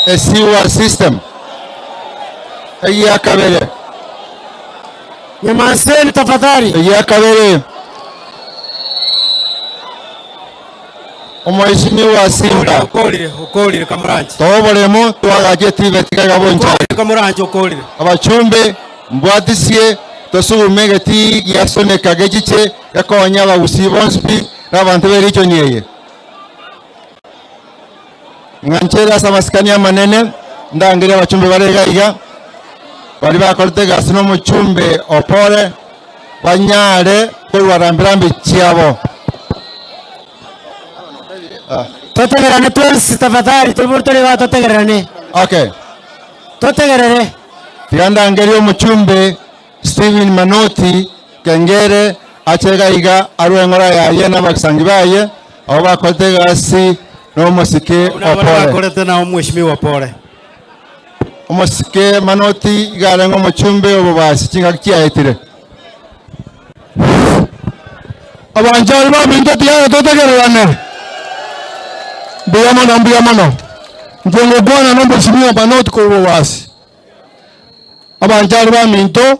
A sewer system. Egia kabere. Nyamanseni tafadhali. Egia kabere. Omweshimiwa Simba. Okorire, okorire kamoranche. Toboremo twagache TVET iga bonchari. Okorire kamoranche okorire. Abachumbe mbwatisie tosugume egetii gia Suneka gechiche gekonye abagusii bonsi pi na abanto be region eye. Ng'anchere ase amasikani amanene ndangerie abachumbe bare iga iga, baria bakorete egasi na omochumbe o Pole, banyare korwa rambirambi chiabo. Totegererane twensi tafadhali, tobori tore igaa totegererane. Okay. Totegerere. Tiga ndangerie omochumbe Stephen Manoti Kengere ache iga iga arue eng'ora yaye na abagisangi baye, abwo bakorete egasi nomosike Buna o abana Pole. bakorete nao Mheshimiwa Pole. Omosike Manoti iga arenge omochumbe obobasi chingaki chiaetire. Abanchari baminto tiga totegererane. Mbuya mono, mbuya mono. Inche ngokwana na Mheshimiwa Manoti korwa Bobasi. Abanchari baminto.